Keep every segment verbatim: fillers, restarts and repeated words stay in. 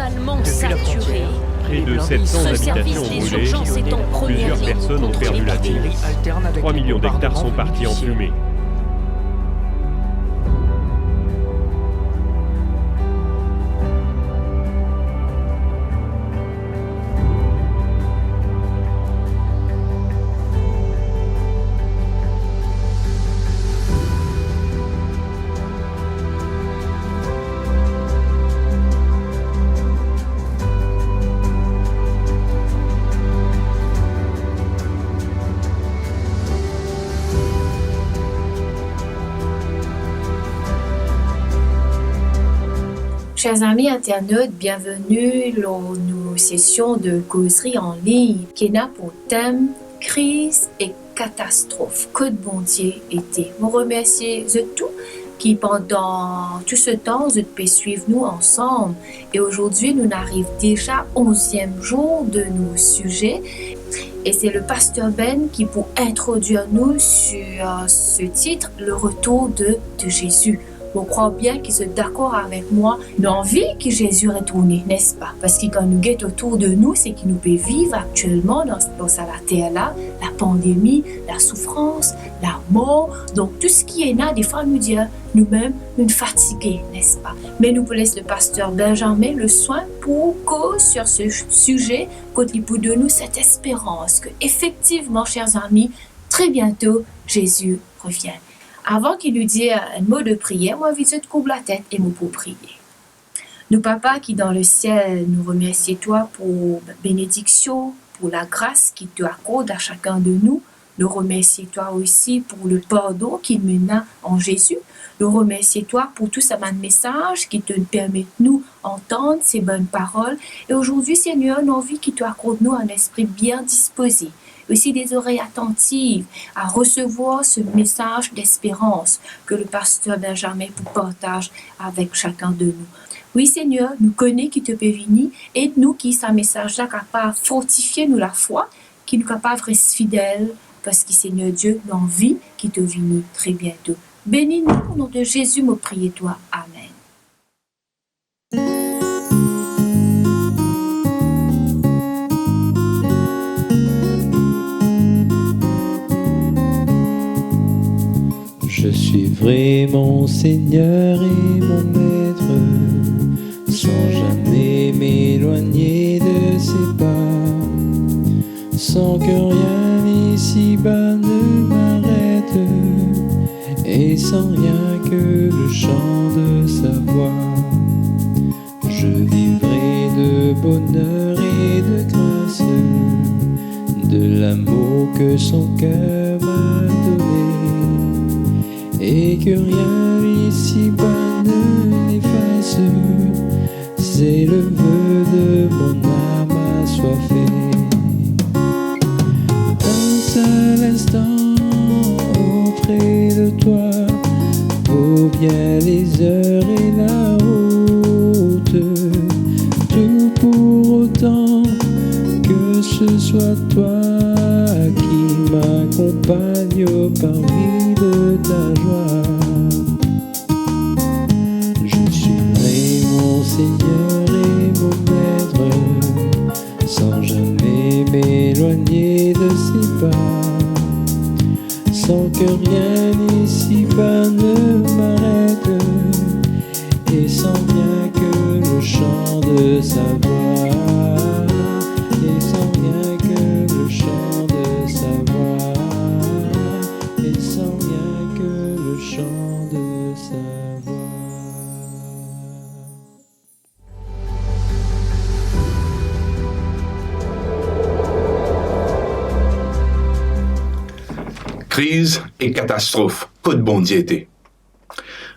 Totalement saturé. Près de sept cents habitations ont brûlé, plusieurs personnes ont perdu la vie. Trois millions d'hectares sont partis en fumée. Cher zami internat, bienveni lor nou sesion de kozri an lign ki ena pou tem kriz e katastrof, kot Bondie ete. Mo remersie zot tou ki pandan tou se tan zot pe swiv nou ansam. E azordi nou ariv deza onziem zour de nou size. E se le Pasteur Ben ki pou introdwir nou sur ce titre, le retour de, de Jésus. Mo krwar bien ki zot dakor avek mwa, nou anvi ki Zezi retourne, nespa? Parski kan nou get otour de nou, seki nou pe viv aktielman dan, dan sa later la, lapandemi, lasoufrans, lamor, donk tou seki ena, defwa nou dir, noumem, nou fatige, nespa? Me nou pou les le Pasteur Benjamin le swin pou koz sur ce sujet, kot li pou donn nou set esperans ke efektivman, cher zami, tre biento, Zezi revien. Avan ki nou dir enn mo de priyer, mo invit zot kourb latet e mo pou priye. Nou Papa ki dan lesiel, nou remersie twa pou benediksion, pou lagras ki to akord a sakenn de nou. Nou remersie twa osi pou le pardon ki nou ena an Zezi. Nou remersie twa pou tou sa bann mesaz ki to permet nou antann, se bann parol. E azordi, Segner, nou anvi ki to akord nou enn lespri bien dispoze, osi de zorey atantiv a resevwar se mesaz desperans ke le Pasteur Benjamin pou partaz avek sakenn de nou. Wi, Segner, nou kone ki to pe vini, ed nou ki sa mesaz la kapav fortifie nou lafwa, ki nou kapav res fidel, parski, Segner Die, nou anvi ki to vini tre biento. Beni nou, o nom de Zezi, mo priye twa. Amen. Je suivrai mon Seigneur et mon Maître, sans jamais m'éloigner de ses pas, sans que rien ici-bas ne m'arrête, et sans rien que le chant de sa voix. Je vivrai de bonheur et de grâce, de l'amour que son cœur m'a donné, et que rien ici-bas ne l'efface. C'est le vœu de mon âme assoiffée. Un seul instant auprès de toi, pour bien les heures et la route, tout pour autant que ce soit toi qui m'accompagne au parvis de ta joie. Je suivrai mon Seigneur et mon Maître, sans jamais m'éloigner de ses pas, sans que rien ici-bas ne m'arrête, et sans rien que le chant de sa voix, et sans rien que le chant de sa voix, et sans rien que le chant de sa voix. Kriz e katastrof, kot Bondie ete?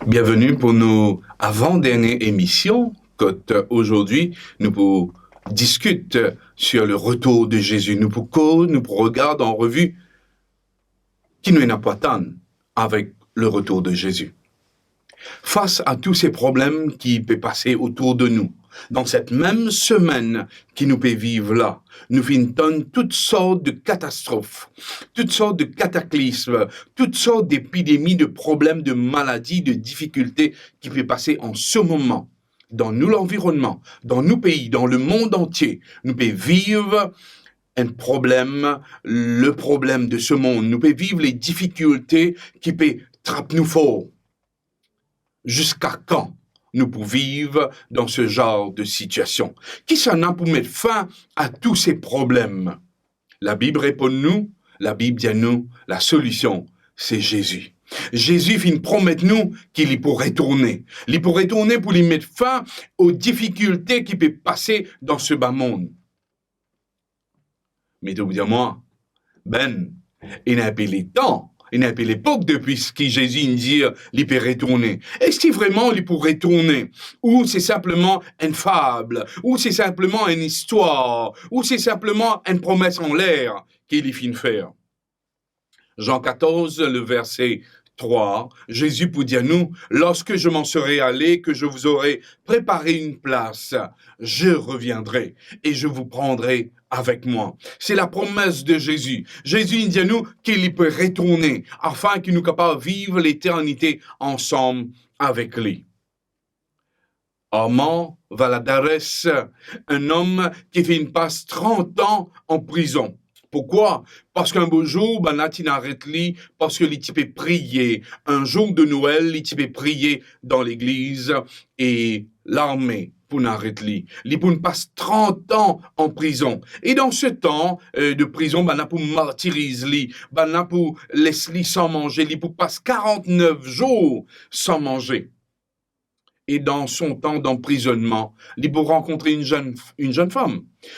Bienveni pou nou avan-dernie emision, kot, euh, azordi nou pou diskit, euh, sur le retour de Jésus. Nou pou koz, nou pou regard an revi ki nou ena pou atann avek le retour de Jésus. Fas a tou se problem ki pe pase otour de nou, dan set mem semenn ki nou pe viv la, nou finn tann tout sort de katastrof, tout sort de kataklism, tout sort depidemi, de problem, de maladi, de difikilte ki pe pase an se moman. dan nou lanvironnman, dan nou pei, dan lemond antie, nou pe viv enn problem, le problem de se mond. Nou pe viv le difikilte ki pe trap nou for. Ziska kan nou pou viv dan se zar de sitiasion? Kisannla pou met fin a tou se problem? Labib reponn nou, Labib dir nou, lasolision, se Zezi. Zezi finn promet nou ki li pou retourne. Li pou retourne pou li met fin o difikilte ki pe pase dan se ba mond. Me to pou dir mwa, ben, ena inpe letan, ena inpe lepok depi ki Zezi inn dir li pe retourne. Eski vreman li pou retourne? Ou se sinpleman enn fab? Ou se sinpleman enn istwar? Ou se sinpleman enn promes anler ki li finn fer? Jean quatorze, le verset trois, Zezi pou dir nou, lorsque je m'en serai allé, que je vous aurai préparé une place, je reviendrai et je vous prendrai avec moi. Se lapromes de Zezi. Zezi inn dir nou ki li pe retourne, afin ki nou kapav viv leternite ansam avek li. Armand Valadares, enn om ki finn pas trant an an prizon. Pourkwa? Parski enn bo zour, bannla ti aret li, parski li ti pe priye. Enn zour de Nwel, li ti pe priye dan legliz e larme pou aret li. Li pou pas trant an an prizon. E dan se tan, eh, de prizon, bannla pou martiriz li, bannla pou les li san manze, li pou pas karant-nef zour san manze. E dan son tan danprizonnman, li pou rankontre enn zenn, enn zenn fam.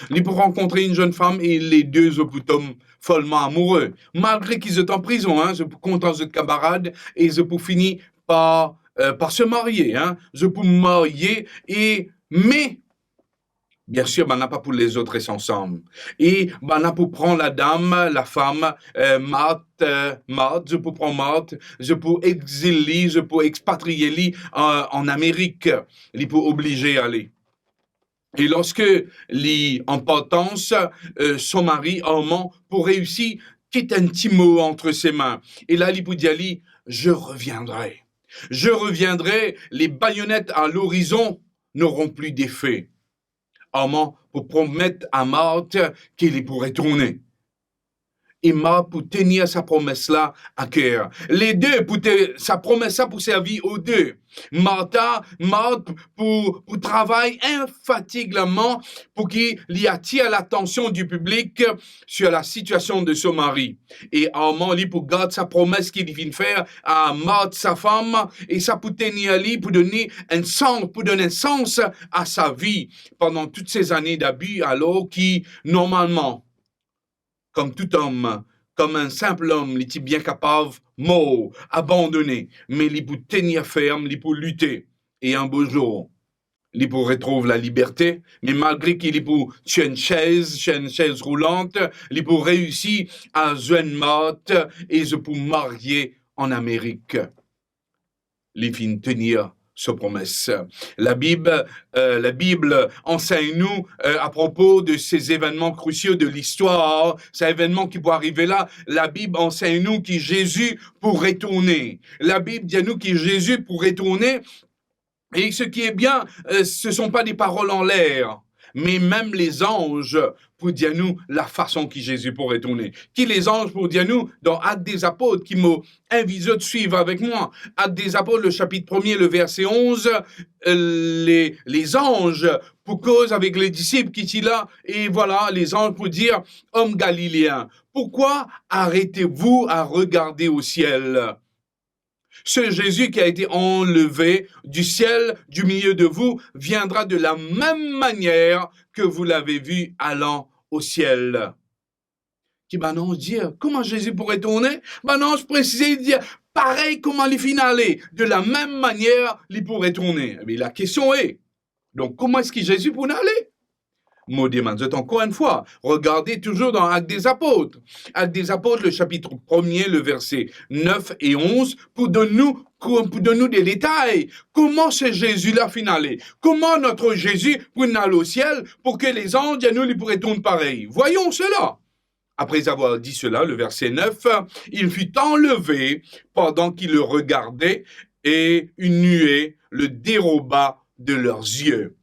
Li pou rankontre enn zenn fam e lede zot pou tom folman amoure. Malgre ki zot an prizon, hein, zot pou kontan zot kamarad e zot pou fini par, eh, par se marye, hein. Zot pou marye e, me, biensir, bannla pa pou les zot res ansam. E bannla pou pran ladam, lafam, eh, Mart, eh, Mart, zot pou pran Mart, zot pou exil li, zot pou expatriye li an, an Amerik. Li pou oblize ale. E lorski li an partans, eh, son mari, Armand, pou reisi kit enn ti mo ant se min. E la, li pou dir li, je reviendrai. Je reviendrai, les baïonnettes à l'horizon n'auront plus d'effet. Armand pou promet a Mart ki li pou retourne. E Mart pou tenir sa promes la a ker. Lede pou te, sa promes la pou servi o de. Marta, Mart pou, pou travay infatigableman pou ki li atir latansion di piblik sur la sitiasion de son mari. E Armand, li, pou gard sa promes ki li finn fer a Mart, sa fam, e sa pou tenir li, pou donn li enn sans, pou donn enn sans a sa vi pandan tout se zane dabi, alor ki, normalman, kom tou om, kom enn sinp om, li ti bien kapav mor, abandone, me li pou tenir ferm, li pou lite. E enn bo zour, li pou retrouv laliberte, me malgre ki li pou sir enn sez, sir enn sez roulant, li pou reisi a zwenn Mart e zot pou marye an Amerik. Li finn tenir so promes. Labib, eh, Labib ansegn nou, eh, apropo de se zevennman krisial de listwar, sa evennman ki pou arive la, Labib ansegn nou ki Zezi pou retourne. Labib dir nou ki Zezi pou retourne, e seki e bien, eh, se son pa de parol anler, me mem lezanz pou dir nou lafason ki Zezi pou retourne. Ki lezanz pou dir nou dan Actes des Apôtres, ki mo invit zot swiv avek mwa. Actes des Apôtres, le chapitre premier, le verset onze, eh, le, lezanz pou koz avek ledisip ki ti la, e vwala, lezanz pou dir, hommes galiléens, pourquoi arrêtez-vous à regarder au ciel ? Ce Jésus qui a été enlevé du ciel, du milieu de vous, viendra de la même manière que vous l'avez vu allant au ciel. Ki bann anz dir, kouma Zezi pou retourne? Bann anz presize, dir, parey kouma li finn ale, de la mem manier li pou retourne. Ebe, lakestion e, donk, kouma eski Zezi pou ale? Mo demann zot ankor enn fwa, regarde toujours dans Actes des Apôtres. Actes des Apôtres, le chapitre premier, le verset neuf et onze, pou donn nou, pou donn nou de detay. Kouma se Zezi la finn ale? Kouma notre Jésus pou al o siel, pou ki lezanz dir nou li pou retourn parey? Voyons cela. Après avoir dit cela, le verset neuf, il fut enlevé pendant qu'il le regardait et une nuée le déroba de leurs yeux.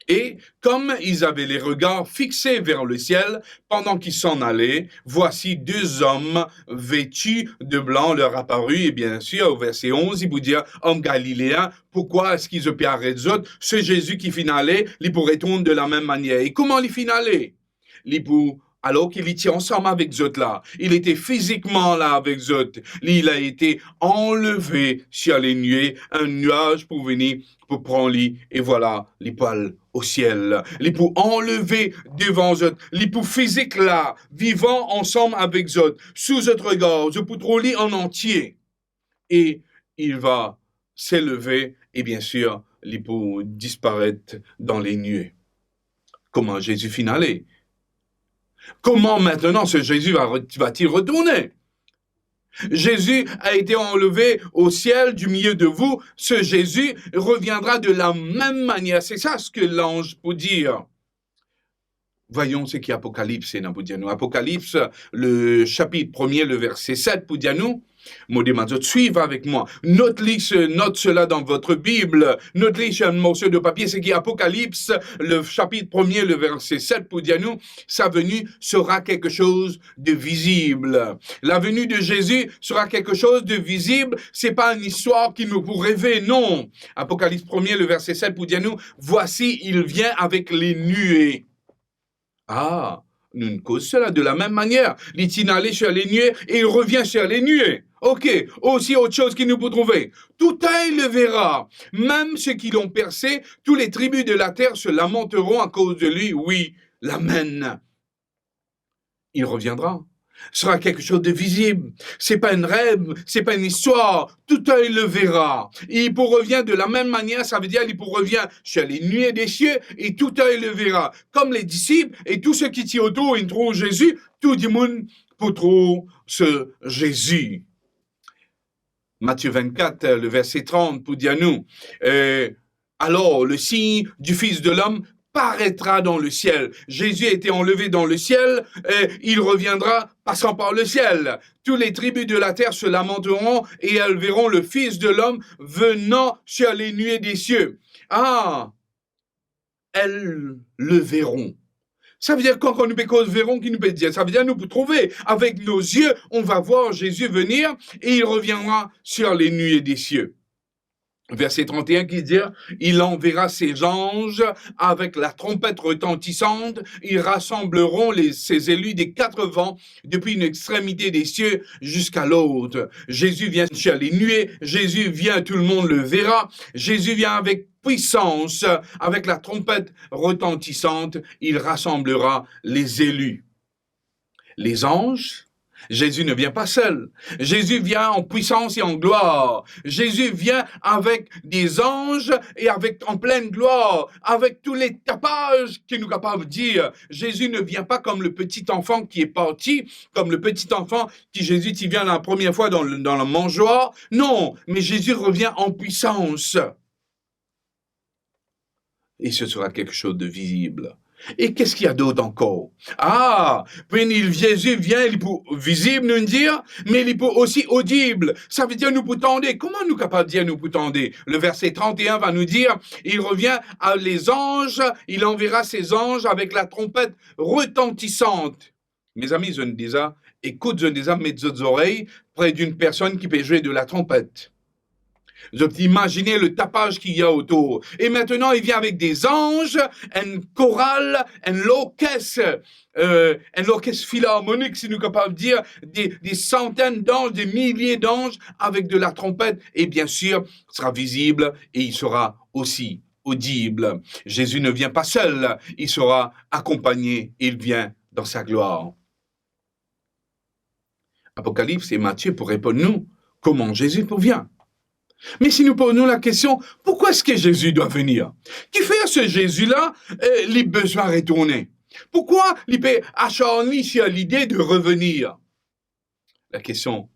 Et comme ils avaient les regards fixés vers le ciel, pendant qu'ils s'en allaient, voici deux hommes vêtus de blanc leur apparut. Et bien sûr, au verset onze, li pou dir, Om Galileen, pourquoi est-ce qu'ils ont pu arrêter zot? Ce Jésus ki finn ale, li pou retourn de la même manière. E kouma li finn ale? Li pou, alors ki li ti ansam avek zot la, il était physiquement là avec zot, li, il a été enlevé sur les nuées, un nuage pou vini, pou pran li, e vwala, li pou al o siel. Li pou anleve devan zot, li pou fizik la, vivan ansam avek zot, sou zot regar, zot pou trouv li an antie. Et il va s'élever, et bien sûr, li pou disparet dan les nuées. Kouma Zezi finn ale? Comment maintenant ce Jésus va re-, va-t-il retourner? Jésus a été enlevé au ciel du milieu de vous, ce Jésus reviendra de la même manière. C'est ça ce que l'ange pou dir. Voyons ce ki Apokalips ena pou dir nou. Apokalips, le chapitre premier, le verset sept pou dir nou, mo demann zot swiv avek mwa. Note li, se-, note cela dans votre Bible. Note li sur un morceau de papier, se ki Apokalips, le chapitre premier, le verset sept pou dir nou, sa veni sera quelque chose de visible. La venue de Jésus sera quelque chose de visible. C'est pas une histoire qui nous pour rêver, non. Apokalips premier, le verset sept pou dir nou, voici, il vient avec les nuées. Ah, nou koz cela de la même manière. Li ti ale sur les nuées et il revient sur les nuées. Ok, aussi autre chose ki nou pou trouve. Tout œil le verra, même ceux qui l'ont percé, toutes les tribus de la terre se lamenteront à cause de lui. Oui, l'amen. Il reviendra. Sera quelque chose de visible. C'est pas un rêve, c'est pas une histoire. Tout œil le verra. Et il pou revient de la même manière, ça veut dire, il pou revient sur les nuées des cieux et tout œil le verra. Comme les disciples et tous ceux ki ti otour, inn trouv Zezi, tou dimoun pou trouv se Zezi. Matthieu vingt-quatre, le verset trente, pou dir nou, euh, alors le signe du Fils de l'homme paraîtra dans le ciel. Jésus a été enlevé dans le ciel, et il reviendra passant par le ciel. Toutes les tribus de la terre se lamenteront et elles verront le Fils de l'homme venant sur les nuées des cieux. Ah, elles le verront. Sa vedir, kan, kan nou pe koz verront, ki nou pe dir? Sa vedir nou pou trouve. Avec nos yeux, on va voir Jésus venir et il reviendra sur les nuées des cieux. Verset trente et un qui dit, il enverra ses anges avec la trompette retentissante, ils rassembleront les, ses élus des quatre vents, depuis une extrémité des cieux jusqu'à l'autre. Jésus vient sur les nuées, Jésus vient, tout le monde le verra. Jésus vient avec puissance, avec la trompette retentissante, il rassemblera les élus. Les anges, Jésus ne vient pas seul. Jésus vient en puissance et en gloire. Jésus vient avec des anges et avec, en pleine gloire, avec tous les tapages ki nou kapav dir. Jésus ne vient pas comme le petit enfant qui est parti, comme le petit enfant ki Zezi ti vinn la première fois dans le, dans la mangeoire. Non, mais Jésus revient en puissance. Et ce sera quelque chose de visible. E ki ena dot ankor? Ah, pwin Zezi vinn, li pou vizib, nou dir, me li pou osi odib. Sa vedir nou pou tande. Kouma nou kapav dir nou pou tande? Le verset trente et un va nous dire, il revient à les anges, il enverra ses anges avec la trompette retentissante. Mezami, zot inn deza ekout, zot inn deza met zot zorey pre d'une personne ki pe zwe de la trompette. Zot imazine le tapaz ki ena otour. Et maintenant, il vient avec des anges, enn koral, enn lorkes, euh, enn lorkes filarmonik, si nou kapav dir, des, des centaines d'anges, des milliers d'anges avec de la trompette. Et bien sûr, sera visible et il sera aussi audible. Jésus ne vient pas seul, il sera accompagné, il vient dans sa gloire. Apokalips e Matie pou reponn nou kouma Zezi pou vinn. Me si nou poz nou lakestion, pourquoi est-ce que Jésus doit venir? Kifer se Zezi la, eh, li bizin retourne? Pourquoi li pe asarn li sur l'idée de revenir? La question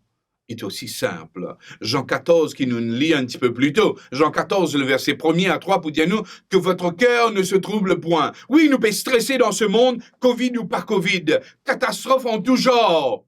est aussi simple. Jean quatorze, ki nou li un petit peu plus tôt, Jean quatorze, le verset premier à trois, pou dir nou, que votre cœur ne se trouble point. Wi, nou pe strese dan se mond, covid ou pa covid, katastrof an tou zanr.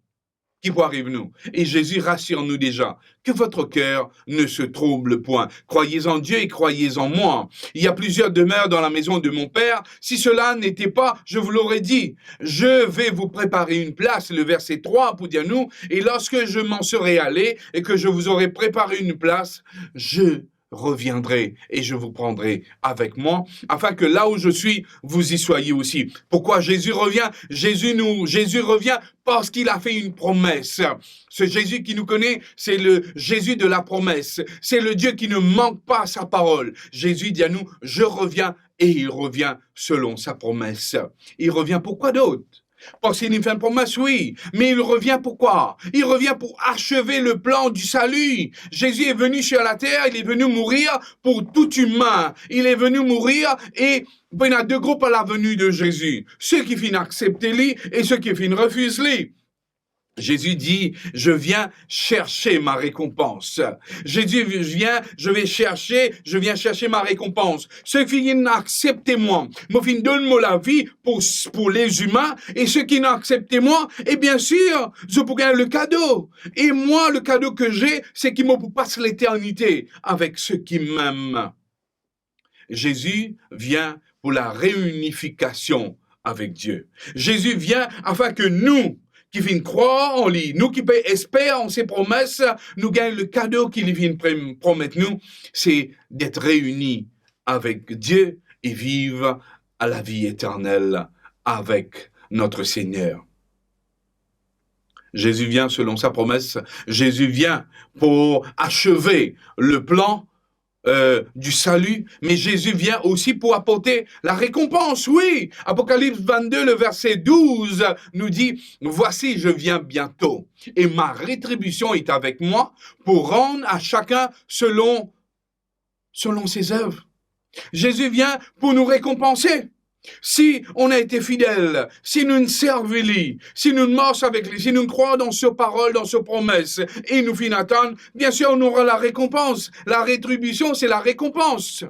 ki pou ariv nou. E Zezi rasir nou deza, que votre cœur ne se trouble point. Croyez en Dieu et croyez en moi. Il y a plusieurs demeures dans la maison de mon Père. Si cela n'était pas, je vous l'aurais dit. Je vais vous préparer une place, le verset trois pour dire nous, et lorsque je m'en serai allé et que je vous aurai préparé une place, je reviendrai et je vous prendrai avec moi, afin que là où je suis, vous y soyez aussi. Pourquoi Jésus revient ? Jésus nous, Jésus revient parce qu'il a fait une promesse. Ce Jésus qui nous connaît, c'est le Jésus de la promesse. C'est le Dieu qui ne manque pas à sa parole. Jésus dit à nous, je reviens, et il revient selon sa promesse. Il revient pour quoi d'autre ? Parski li finn fer enn promes, wi, me li revien pou kwa? Li revien pou achev le plan du salut. Jésus est venu sur la terre, il est venu mourir pour tout humain. Il est venu mourir e pou ena de group à la venue de Jésus. Seki finn aksepte li e seki finn refiz li. Jésus dit, je viens chercher ma récompense. Jésus vient, je vais chercher, je viens chercher ma récompense. Seki finn aksepte mwa, mo finn donn mo lavi pou, pou les humains, e seki finn aksepte mwa, e bien sir, zot pou gagn le kado. E mwa, le kado ke j'ai, se ki mo pou pas leternite avek seki mem. Jésus vient pour la réunification avec Dieu. Jésus vient afin que nou ki finn krwar an li, nou ki pe esper an se promes, nou gagn le kado ki li finn prom-, promet nou, c'est d'être réunis avec Dieu et vivre à la vie éternelle avec notre Seigneur. Jésus vient selon sa promesse. Jésus vient pour achever le plan euh, du salut, mais Jésus vient aussi pour apporter la récompense. Oui, Apocalypse vingt-deux, le verset douze nous dit, voici, je viens bientôt, et ma rétribution est avec moi pour rendre à chacun selon, selon ses œuvres. Jésus vient pour nous récompenser. Si on a été fidèle, si nou servi li, si nou mars avek li, si nou krwar dan so parol, dan so promes, e nou finn atann, bien sûr, on aura la récompense. La rétribution, c'est la récompense.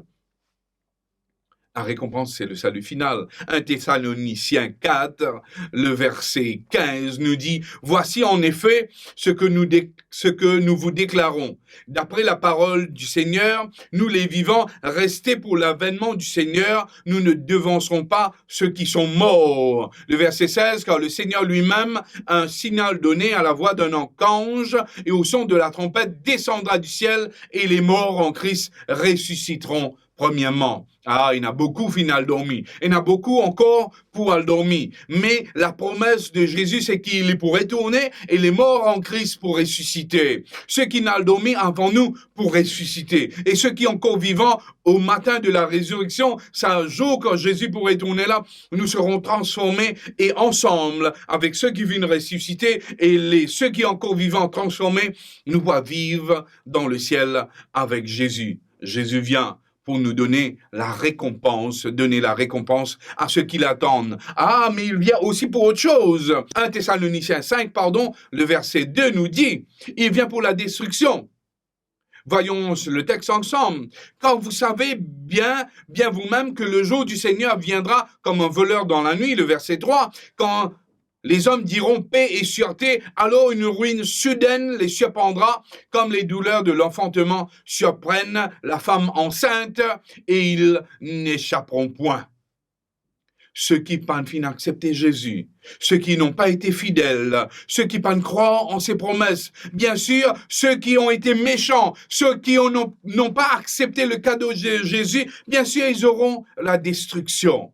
La récompense, c'est le salut final. Un Thessaloniciens quatre, le verset quinze nous dit, voici en effet ce que nous dé-, ce que nous vous déclarons. D'après la parole du Seigneur, nous les vivants, restés pour l'avènement du Seigneur, nous ne devancerons pas ceux qui sont morts. Le verset seize, car le Seigneur lui-même, un signal donné à la voix d'un archange et au son de la trompette, descendra du ciel et les morts en Christ ressusciteront premièrement. Ah, ena boukou finn al dormi. Ena boukou ankor pou al dormi. Me la promes de Zezi, se ki li pou retourne e les morts en Christ pou resisite. Seki finn al dormi avan nou pou resisite. E seki ankor vivan, au matin de la résurrection, sa zour kan Zezi pou retourne la, nous serons transformés et ensemble avec ceux qui vont ressusciter et les, ceux qui encore vivants transformés, nous va viv dans le ciel avec Jésus. Jésus vient pour nous donner la récompense, donner la récompense à ceux qui l'attendent. Ah, mais il vient aussi pour autre chose. Un Thessaloniciens cinq, pardon, le verset deux nous dit, il vient pour la destruction. Voyons le texte ensemble. Car vous savez bien, bien vous-même que le jour du Seigneur viendra comme un voleur dans la nuit, le verset trois, quand les hommes diront paix et sûreté, alors une ruine soudaine les surprendra, comme les douleurs de l'enfantement surprennent la femme enceinte, et ils n'échapperont point. Seki pa'nn finn aksepte Zezi, seki n'ont pas été fidèles, seki pa'nn krwar an se promes, bien sûr, ceux qui ont été méchants, ceux qui ont, n'ont, n'ont pas accepté le cadeau de Jésus, bien sûr, ils auront la destruction.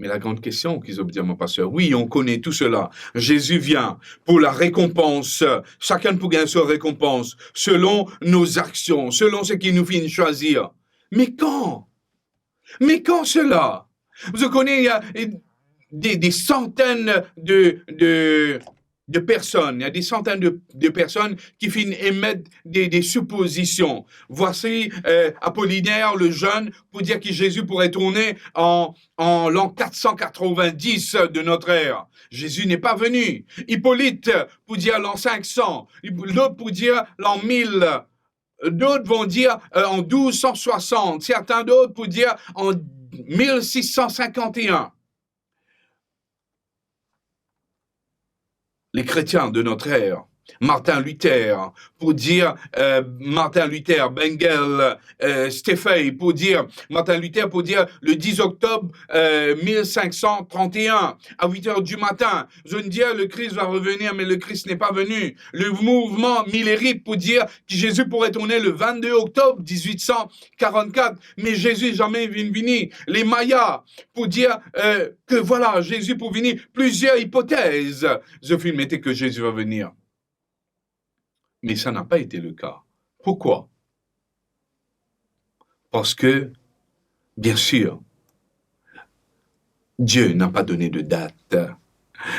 Mais la grande question ki zot dir, mon pasteur, oui, on connaît tout cela. Jésus vient pour la récompense. Sakenn pou gagn so rekonpans selon nos actions, selon seki nou finn swazir. Mais quand? Mais quand cela? Vous connaissez, il y a des, des centaines de, de, de personnes, il y a des centaines de, de personnes qui finn émettent des, des suppositions. Voici, euh, Apollinaire le Jeune pour dire que Jésus pourrait tourner en, en l'an quatre cent quatre-vingt-dix de notre ère. Jésus n'est pas venu. Hippolyte pour dire l'an cinq cents, l'autre pour dire l'an mille, d'autres vont dire, euh, en douze cent soixante, certains d'autres pour dire en mille six cent cinquante et un. les chrétiens de notre ère, Martin Luther, pour dire, euh, Martin Luther, Bengel, euh, Steffey, pour dire, Martin Luther, pour dire le dix octobre, euh, mille cinq cent trente et un, à huit heures du matin, zot inn dir, le Christ va revenir, mais le Christ n'est pas venu. Le mouvement Millerite pour dire que Jésus pourrait tourner le vingt-deux octobre dix-huit cent quarante-quatre, mais Jésus jamais vinn vini. Les Mayas pour dire, euh, que voilà, Jésus pou vini. Plizier ipotez zot finn mete que Jésus va venir. Mais ça n'a pas été le cas. Pourquoi ? Parce que, bien sûr, Dieu n'a pas donné de date.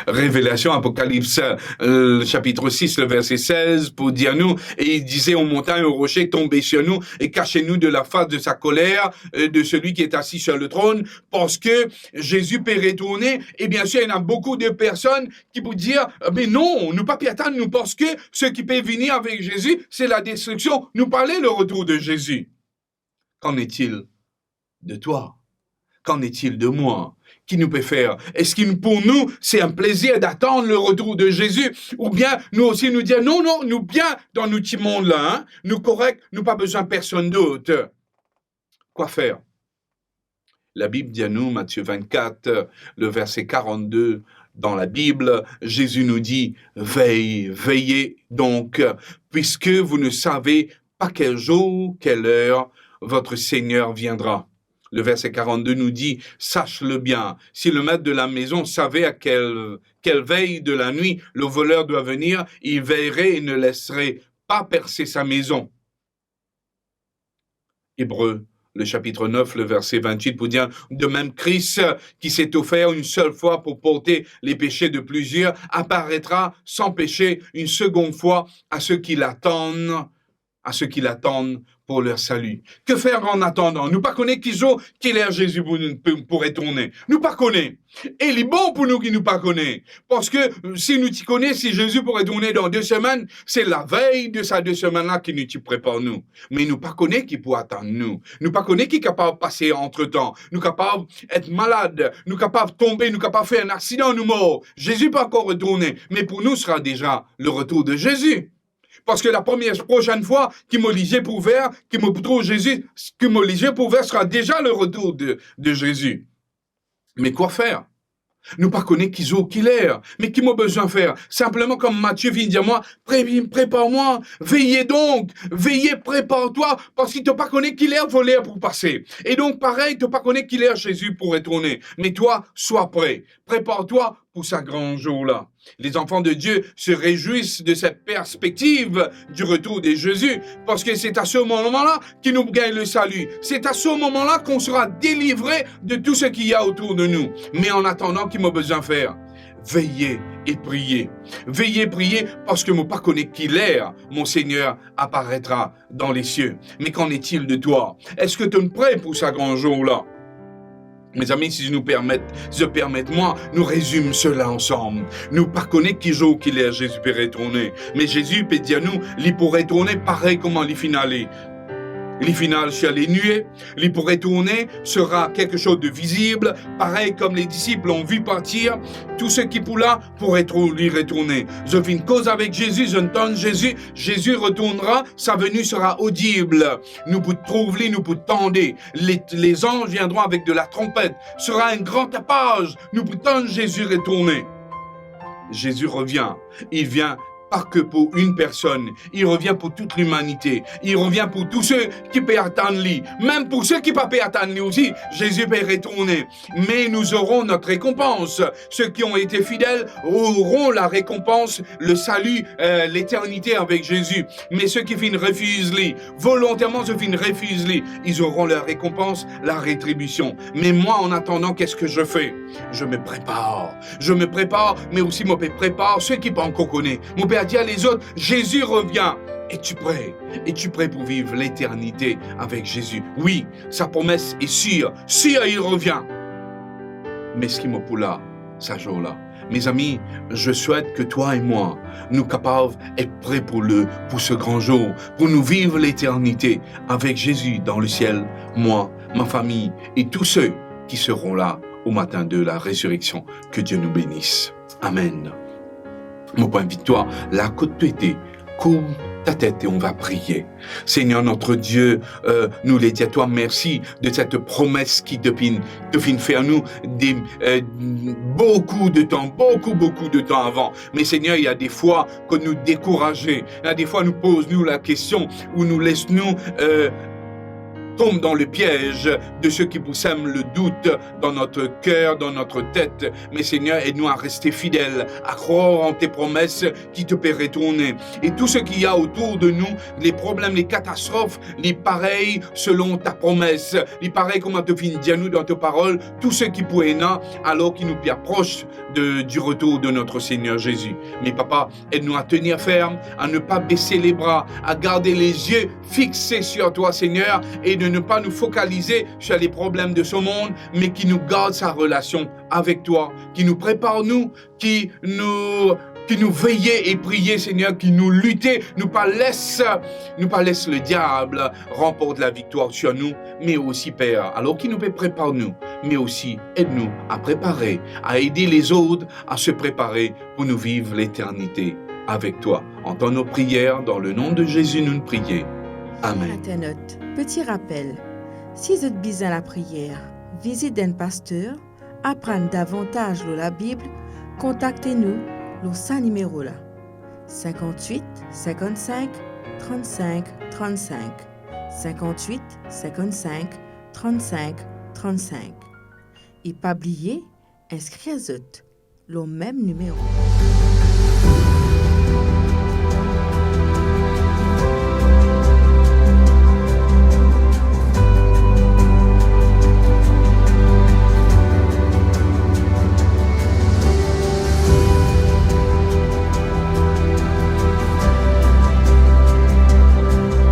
Révélation, Apocalypse, euh, chapitre six, le verset seize, pour dire nous, et il disait aux montagnes, aux rochers, tombez sur nous et cachez-nous de la face de sa colère, euh, de celui qui est assis sur le trône, parce que Jésus peut retourner. Et bien sûr, il y en a beaucoup de personnes qui vont dire, mais non, nou pa pe atann nou, parce que ce qui peut venir avec Jésus, c'est la destruction. Nou pa le retour de Jésus. Qu'en est-il de toi ? Qu'en est-il de moi ? Ki nou pe fer ? Eski pou nou, c'est un plaisir d'attendre le retour de Jésus ? Oubien nou osi nou dir, non, non, nou bien dan nou ti mond la, hein ? Nou korek, nou pa bizin personn dot. Quoi faire ? La Bible dit à nous, Matthieu vingt-quatre, le verset quarante-deux, dans la Bible, Jésus nous dit, veillez, veillez donc, puisque vous ne savez pas quel jour, quelle heure votre Seigneur viendra. Le verset quarante-deux nous dit, sache-le bien, si le maître de la maison savait à quelle, quelle veille de la nuit le voleur doit venir, il veillerait et ne laisserait pas percer sa maison. Hébreux, le chapitre neuf, le verset vingt-huit, pour dire, de même, Christ, qui s'est offert une seule fois pour porter les péchés de plusieurs, apparaîtra sans péché une seconde fois à ceux qui l'attendent, à ceux qui l'attendent pour leur salut. Que faire en attendant ? Nou pa kone ki zour, ki ler Zezi pou, pou, pou retourne. Nou pa kone. E li bon pou nou ki nou pa kone. Parski, euh, si nou ti kone si Zezi pou retourne dan de semenn, se lavey de sa de semenn la ki nou ti prepar nou. Me nou pa kone ki pou atann nou. Nou pa kone ki kapav pase antretan. Nou kapav et malad, nou kapav tonbe, nou kapav fer enn aksidan, nou mor. Zezi pa ankor retourne, me pou nou, sera deza le retour de Zezi. Parski la premie, prosenn fwa ki mo lizie pou ouver, ki mo pou trouv Zezi, ki mo lizie pou ouver, sera deza le retour de, de Zezi. Me quoi faire ? Nou pa kone ki zour, ki ler, me ki mo bizin fer? Sinpleman, kouma Matthieu finn dir mwa, pre-, prepar mwa, veillez donc, veillez, prépare-toi, parski to pa kone ki ler voler pou pase. E donk, parey, to pa kone ki ler Zezi pou retourne. Me twa, swa pre, prepar twa pou sa gran zour la. Les enfants de Dieu se réjouissent de cette perspective du retour de Jésus, parce que c'est à ce moment-là que nous gagnons le salut. C'est à ce moment-là qu'on sera délivré de tout ce qu'il y a autour de nous. Mais en attendant, ki mo bizin fer? Veillez et priez. Veillez, priez, parski mo pa kone ki ler mon Seigneur apparaîtra dans les cieux. Mais qu'en est-il de toi? Eski to pre pou sa gran zour la? Mezami, si nou permet, si zot permet mwa, nou rezim sela ansam. Nou pa kone ki zour, ki ler Zezi pe retourne. Me Zezi pe dir nou, li pou retourne parey kouma li finn ale. Li finn al sir les nuées, li pou retourne, sera quelque chose de visible, pareil comme les disciples ont vu partir tous ceux qui pou la pou retrou-, li retourne. Zot finn koz avek Zezi, zot tann Zezi, Jésus retournera, sa venue sera audible. Nou pou trouv li, nou pou tande. Les, les anges viendront avec de la trompette. Sera un grand tapage. Nou pou tann Zezi retourne. Jésus revient. Il vient pas que pour une personne. Il revient pour toute l'humanité. Il revient pour tous ceux ki pe atann li. Mem pou seki pa pe atann li osi, Zezi pe retourne. Mais nous aurons notre récompense. Ceux qui ont été fidèles auront la récompense, le salut, euh, l'éternité avec Jésus. Me seki finn refiz li, volonterman zot finn refiz li, ils auront leur récompense, la rétribution. Mais moi, en attendant, qu'est-ce que je fais? Je me prépare. Je me prépare, me osi mo pe prepar seki pa ankor kone. Mo pe dir lezot, Jésus revient. Es-tu prêt? Es-tu prêt pour vivre l'éternité avec Jésus? Oui, sa promes est sir. Sir, il revient. Me eski mo pou la sa zour la? Mes amis, je souhaite que toi et moi, nou kapav et pre pou le, pou ce grand jour, pou nou viv l'éternité avec Jésus dans le ciel, moi, ma famille et tous ceux qui seront là au matin de la résurrection. Que Dieu nous bénisse. Amen. Mo pou invit twa, la kot to ete, kourb ta tet e on va priye. Seigneur notre Dieu, euh, nou le dir twa mersi de cette promesse ki to finn, to finn fer nou de, euh, beaucoup de temps, beaucoup, beaucoup de temps avant. Me Seigneur, il y a des fois ke nou dekouraze, il y a des fois nou poz nou la kestion ou nou les nou, euh, tombe dans le piège de ceux qui pou sèm le doute dans notre cœur, dans notre tête. Me Seigneur, ed nou a reste fidel, a krwar an to promes ki to pe retourne. E tou seki a otour de nou, le problem, le katastrof, li parey selon ta promes, li parey kouma to finn dir nou dan to parol, tou seki pou ena, alor ki nou pli apros de, du retour de notre Seigneur Jésus. Me Papa, ed nou a tenir ferm, a ne pas baisser les bras, a garde le zie fikse sur toi, Seigneur, e de ne pas nou fokalize sur le problem de ce monde, me ki nou gard sa relasion avek twa, ki nou prepar nou, ki nou, ki nou veye e priye, Seigneur, ki nou lite, nou pa les, nou pa les le diab ranport la viktwar sur nou, me osi, Per, alor ki nou pe prepar nou, me osi ed nou a prepare, a ede lezot a se prepare pou nou viv leternite avek twa. Antann nou priyer, dan le nom de Jésus nou priye. Amen. Internaute, petit rappel, si zot bizin lapriyer, vizit enn paster, aprann davantaz lor Labib, kontakte nou lor sa nimero la, cinquante-huit cinquante-cinq trente-cinq trente-cinq, cinquante-huit cinquante-cinq trente-cinq trente-cinq. E pa bliye, inskrir zot lor mem nimero.